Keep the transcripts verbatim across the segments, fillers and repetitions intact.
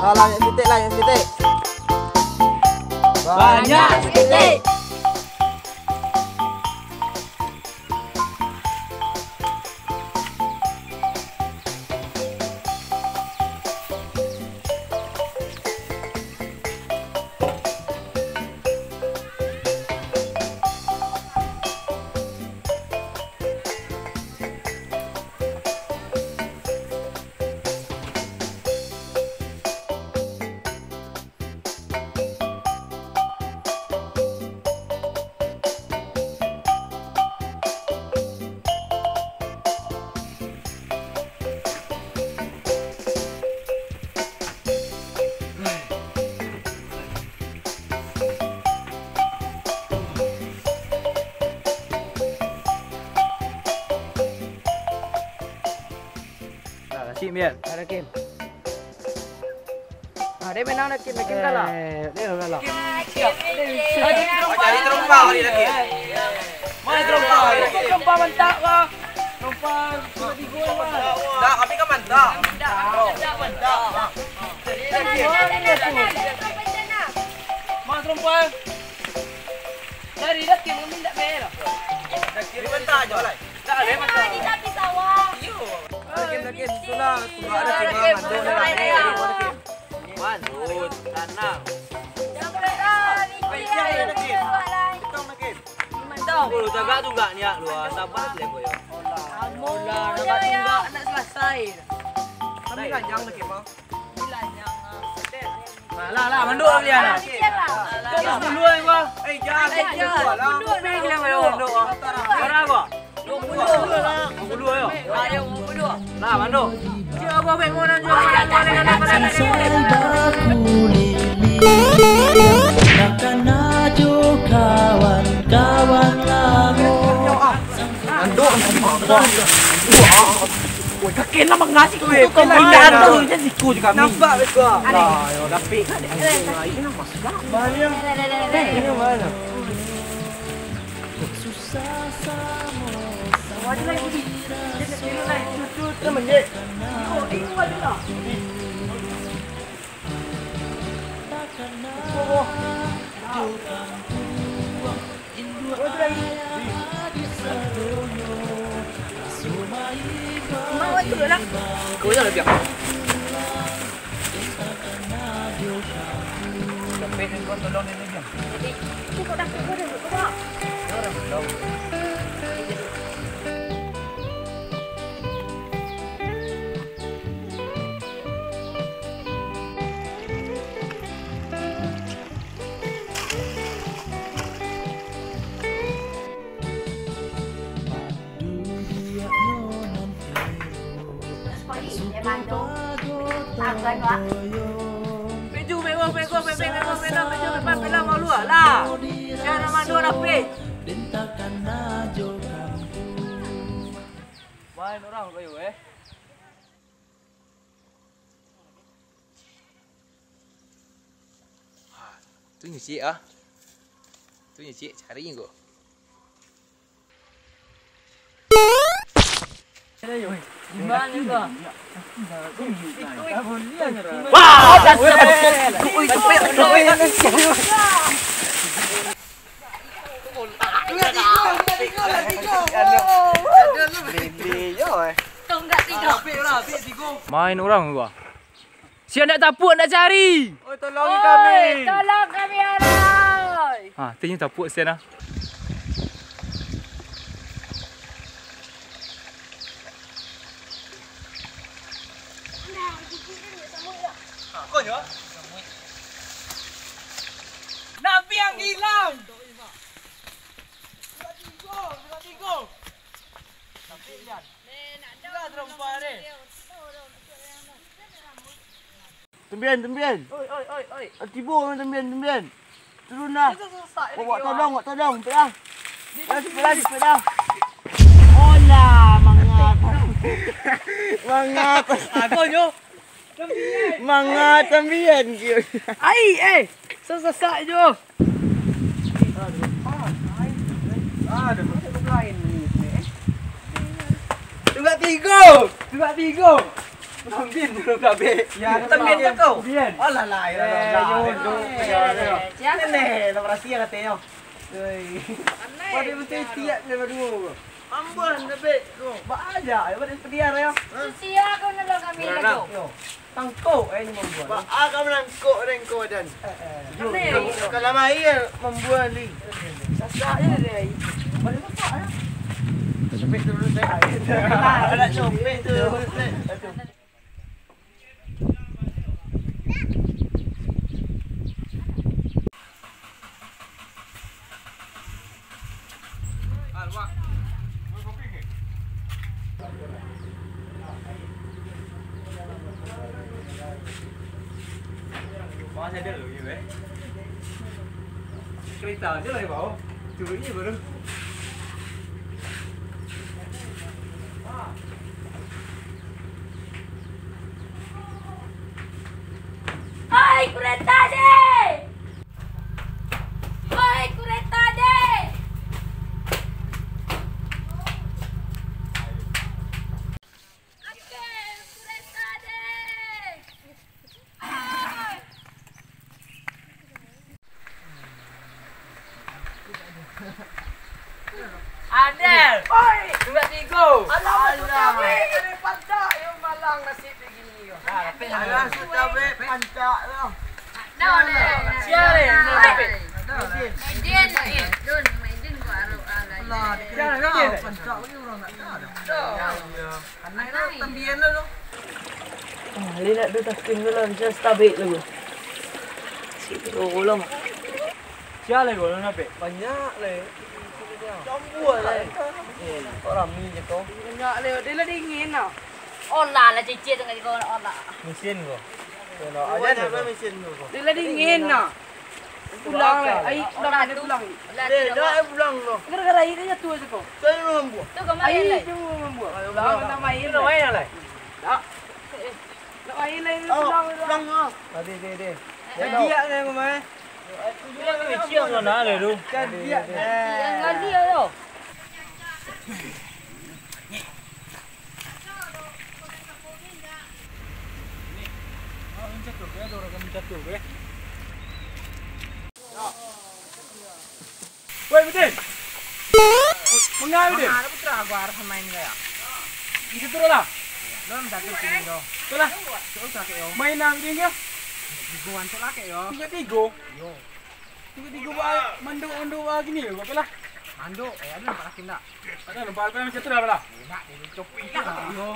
Lah, banyak saketek lah, banyak saketek. Banyak saketek. Nah, kasih, Mian. Ada, Kim. Ah, dia menang dah, Kim. Kim kalah. Eh, dia kalah. Kim, siap. Cari terompa kali dah, Kim. Mana terompa? Terompa mantap, bah. Terompa sudah digol, bah. Dah, kami kan mantap. Mantap, mantap, mantap. Mana terompa? Cari dah, Kim. Kami tak bela. Dah, Kim, mantap aja lah. Tak ada masalah. Di tapi sawah. Iyo. Ada game, ada game. Sudah, sudah ada game. Ada game. Ada game. Manut, tanang. Jangan berani. Ada game. Ada game. Mantap. Oh, lu tagak tu gak niat lu. Sabar, Lebo, yo. Amolah, nak tunggak, nak selesai. Kami lanjang lagi, Bang. Lah, lah, lah, mandok kalian lah. Terus dulu, eh, gua. Eh, jangan. Eh, jangan. Dulu, eh, gua. Sekarang gua. Dua puluh lah. Dua puluh, ayo. Ayo, dua puluh. Lah, mandok. Cik, gua baik mau nanya. Mandok. Wah. Woi, kakek lah mangasi ko, eh. Kau pindah tu je siku je kami. Nampak betul. Lah, yo, dapik. Ini nama sudah. Mana? Ini mana? Susah samo. Wajib lagi. Dia nak kira lah. Itu, itu. Dia menjek. Oh, itu wajib lah. Oh. Kau jangan biar. Sampai handphone tolong dia biar. Jadi, cukup dah, cukup dah, cukup dah. Dia orang belum. Peju, pego, pego, pego, pego, pego, pego, pego, pego, lah. Siapa nama dua lapis? Main orang kayu, eh. Ha, tu nyo ciek ah. Tu nyo ciek, cari ko. Wah, dah. Ui, cepet, cepet. Main orang gua. Sia ndak tapuak, ndak cari. Oi, tolong kami. Tolong kami, arai. Ha, tu nyo tapuak sia nah. Nak piang ilang. Sudah tigo, sudah tigo. Tapi, Jan. Sudah terompa deh. Tembian, tembian. Oi, oi, oi, oi. Ah, tibo tembian, tembian. Turun dah. Wak, wak todong, wak todong. Cepet dah. Dah, cepet dah, cepet dah. Olah, mangat. Mangat. Apo nyo? Mangat, tembian. Ai, eh. Sasak-sasak jo. Tunggu tigo. Tunggu tigo. Tambin dulu, Kabek. Ya, tambin ke kau? Tambin. Alah, lah, ya, lah, lah. Yo, yo, yo. Nenek, lah berhasil katonyo. Oi. Pandai. Pada betul tiak dia berdua. Ambuan, Kabek. Ba aja, ya, pada sedia, ya. Sia kau nak kami lagi. Yo. Tangkok, eh, ni ambuan. Ba, ah, kau menangkok, deng kau, Dan. Eh, eh. Yo. Kalau main, ambuan ni. Sasak je dia. Boleh masak, ya. Sopek tu dulu, Sek. Ada sopek tu dulu, Sek. Kereta aja lah yang bawa. Turun je baru. Oi, kureta deh! Oi, kureta deh! Oke, kureta deh! Adel! Oi! Dua tigo! Alamak, tu kami! Kami pantak, yo malang nasib begini, yo. Alah, sudah, be, pantak, yo. Dah, deh. Sial, eh, Maidin, eh, Dun, Maidin gua arok, ah, lah. Lah, dia kena pantak, ni orang nak tahu dah. Dah. Karena itu tambian lah, lo. Ah, lihat tu, taskin tu lah, bisa stabik tu. Si tu, ulang. Sia lai gua nak, Pek? Banyak lai. Campur lai. Eh, kok rami je kau? Banyak lai, dia lah dingin lah. Olah lah cicit tu ngan kau olah. Mesin kau. Aja nak mesin kau. Dia lah dingin lah. Pulang lai. Ai, pulang, dia pulang. Eh, dah, eh, pulang kau. Gara-gara air dia jatuh aja kau. Saya mampu. Tu kau main lai. Air tu mampu. Pulang, nak main. Nak main lai. Tak. Nak main lai, pulang, pulang. Tadi, tadi, tadi. Jadi, dia nak main. Kecil mana ada tu? Yang kali ayo. Woi, Bidin. Manga, Bidin? Manga, ada putra gua harus main gaya. Itu turun lah. Belum satu sini doh. Itulah. Terus lah, Kak, yo. Main nang, Bidin, yo. Tigo, antuk lah, Kak, yo. Tigo, tigo. Yo. Tigo-tigo ba-, manduk-manduk ba-, gini yo, bapak lah. Manduk, eh, ada nampak laki ndak? Ada nampak laki macam tu dah, bapak lah. Enak, dia copik lah. Iyo.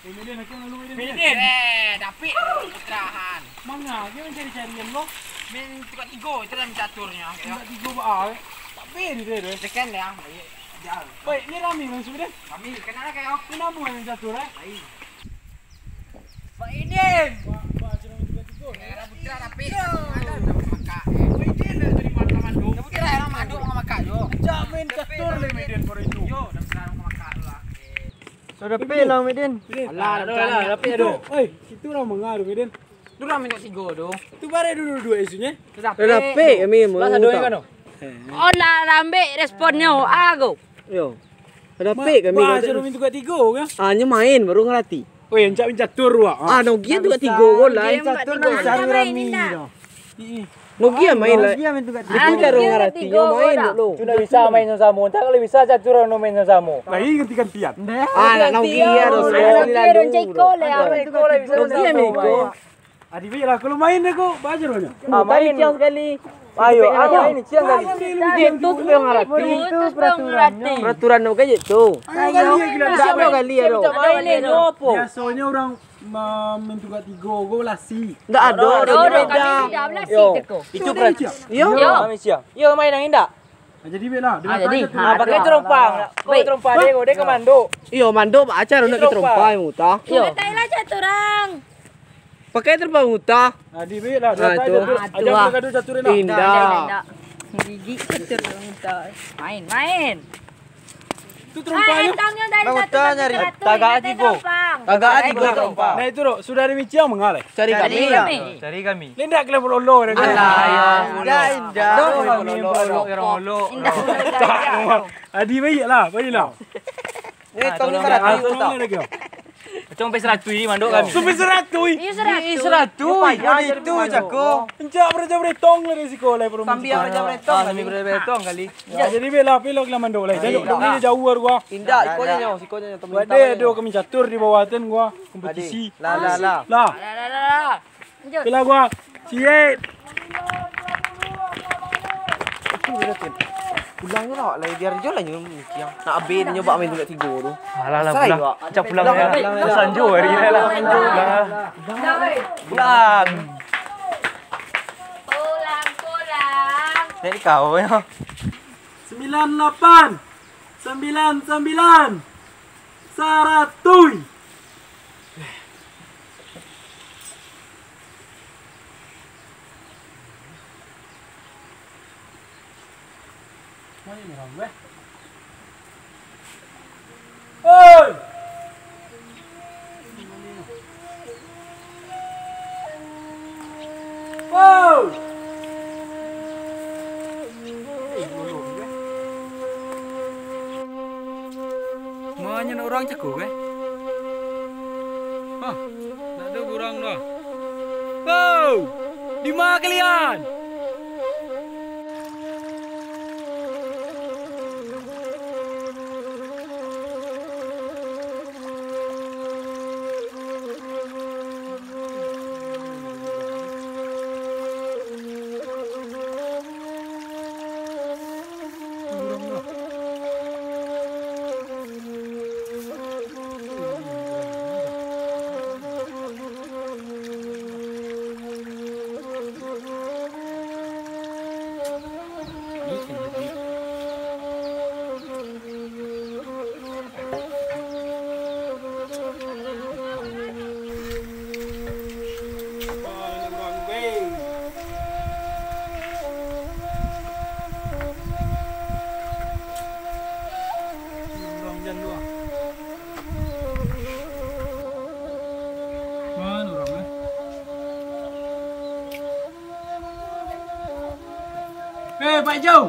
Eh, Midin, laki lalu, Midin. Midin. Eh, dapik pencerahan. Manga, dia mencari-cari yang lo. Main tukar tigo, itu dalam caturnya. Tukar tigo, ba-, ah, eh. Tak beri dia, dia. Tekan dia, baik. Baik, ni rami masuk dia. Rami, kenal lah kayak aku. Ni nama yang jatuh, eh? Baik. Pak Idin. Pak, Pak, sudah masuk tiga-tiga. Eh, dah putra tapi ada, ada makak. Pak Idin dah terima teman tu. Dah putra orang manduk sama makak jo. Cak main catur le, Midin, baru itu. Yo, dah putra orang makak tu lah. Sudah pil lah, Midin. Alah, dah, dah, dah, dah, dah, dah. Oi, itu orang mengaruh, Midin. Tu lah minta tigo tu. Tu bareh dulu duo isunya. Sudah dapik kami. Lah, sado yang kano? Oh, lah lambek responnyo, ah, go. Yo. Sudah dapik kami. Bah, suruh minta tigo kan? Ah, nyo main baru ngarati. Oi, encak minta catur, wak. Ah, no, gia tu tigo go lah. Catur nang cari rami tu. Ngogi main lah. Itu baru ngarati. Nyo main dulu. Tu nak bisa main samo-samo. Entah kalau bisa catur no main samo-samo. Lagi ganti-gantian. Ah, nak ngogi ya, terus. Ngogi ya, Ciko lah. Ciko lah bisa. Ngogi ya, Miko. Adi, baik lah, kalau main aku, belajar banyak. Ah, main ciang sekali. Ayo, ayo, main ciang sekali. Dia tu tu yang ngarati. Itu peraturan. Peraturan tu kan itu. Ayo, kali ya, gila. Tak ada kali ya, dok. Main ni, apa? Biasanya orang ma-, main tukar tigo, gol lasi. Ndak ada, ada, ada, beda. Kami tidak belah si teko. Itu peraturan. Yo. Kami ciang. Yo, main yang indak. Ah, jadi baiklah. Ah, jadi. Ah, pakai terompang. Kau terompang dia, dia ke manduk. Iyo, manduk, acara nak terompang, Uta. Iyo. Katailah catur urang. Pakai terompang, Uta. Jadi baiklah. Ah, itu. Aja bergaduh catur nak. Indah. Indah, indah. Gigi catur urang, Uta. Main, main. Tu terompahnyo. Bang Uta nyari. Tagak tigo. Tagak tigo terompa. Nah, itu, Dok. Sudah demikian, mangalai. Cari kami. Cari kami. Lendak kalian berlolo, dah. Alah, ya, indak, indak. Dah, kami berlolo. Indak. Adi, baiklah, baiklah. Ni, ah, tolong saratus, ah, tolong lagi. Macam sampai saratus ni, mandok kami. Sampai saratus? Iyo, saratus. Iyo, payah itu, cako. Encak baraja beretong lah dari siko, lah, perumah. Sambil baraja beretong. Ah, sambil baraja beretong kali. Ya, jadi, bela, pilo kalian mandok, lah. Jangan duduk ni, jauh dari gua. Indak, iko nyo, siko nyo, teman. Buat deh, ado kami catur di bawah ten gua, kompetisi. Lah, lah, lah. Lah. Lah, lah, lah, lah. Lanjut. Itulah gua. Ciek. Pulang je lah, awak lai biar jo lah nyo mikiang. Nak abih nyo bak main tingkat tigo tu. Alah, lah, pulang. Cak pulang lah. Pulang lah. Sanjo hari ni lah. Pulang lah. Pulang. Pulang, pulang. Nek kau nyo. Sembilan lapan. Sembilan, sembilan. Saratus. Oi! Wow! Banyak urang cako, eh? Hah, ndak ado urang doh. Wow! Di ma kalian? Eh, Pak Ijau!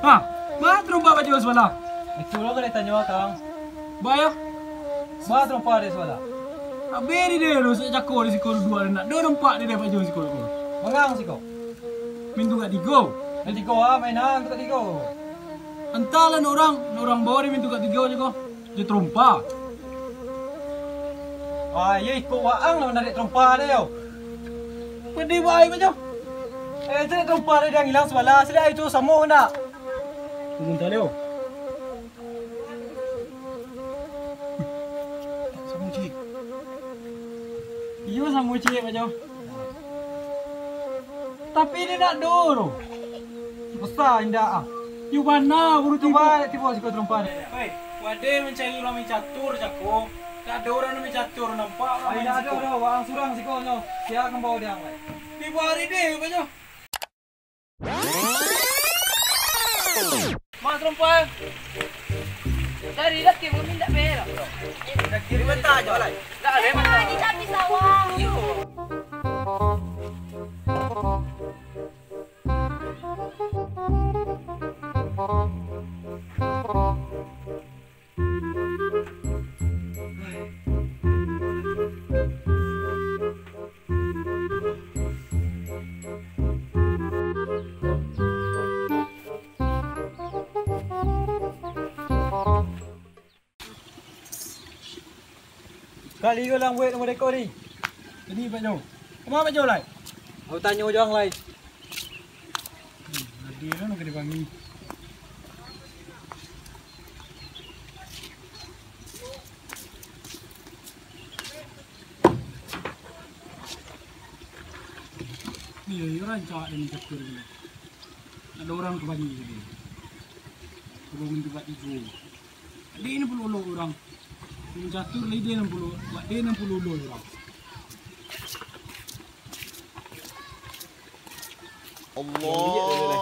Ha, ma tarompa Pak Ijau sabalah? Itu lo ka ditanyo, Kang. Ba yo? Ma tarompa dek sabalah? Abih di deh, rusak cako di siko duo, ndak do nampak di deh Pak Ijau siko ko. Mangang siko. Main tingkat tigo. Main tigo, ah, main ang tingkat tigo. Antahlah, nak urang, nak urang bawa di main tingkat tigo je ko. Jo tarompa. Ah, iyo, iko waang lah manarek tarompa deh, yo. Pedih bae, Pak Jo. Eh, itu tarompa deh, yang ilang sabalah. Siliak itu samo ndak? Tunggu, antah, yo. Samo ciek. Iyo, samo ciek, Pak Jo. Tapi indak ado doh. Basa indak ah. Iyo bana, buru tibo. Cubo tibo siko tarompa. Hei, wadeh mancari urang main catur, cako. Ndak ado urang main catur, nampak urang main siko. Ai, ndak ado doh, waang surang siko nyo. Sia ka mambawo dek ang lai. Tibo ari deh, Pak Jo. Mas Rumpal. Dari laki mami ndak bela. Dari mata aja lah. Ndak ada mata. Di tapi sawah. Yo. Kali ko lah buek rumah deko ni. Jadi, Pak Jo. Kama Pak Jo lai? Aku tanyo jo ang lai. Hmm, ado lah nak dipanggil. Ni, yo, yo, rancak ni catur ni. Ado urang ka bani tadi. Urang minta buat tigo. Dek ni puluah urang. Minta catur lai dek enam puluh, buat dek enam puluh urang. Allah.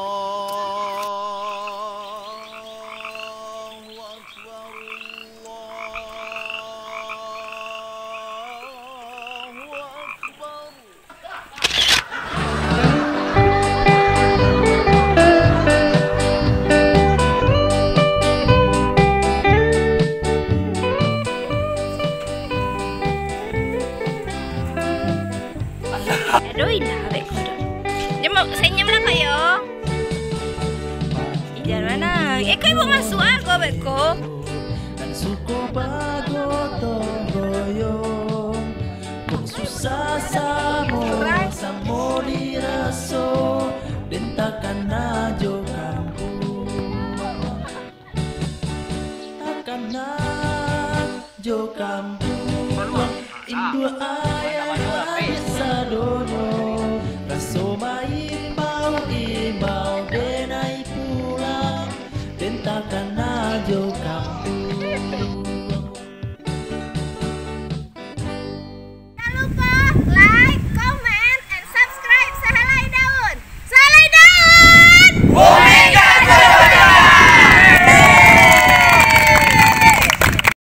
Abek ko do. Dia mau senyum lah kayo. Ijan mana? Eh, kau ibu masuk ah, kau abek ko.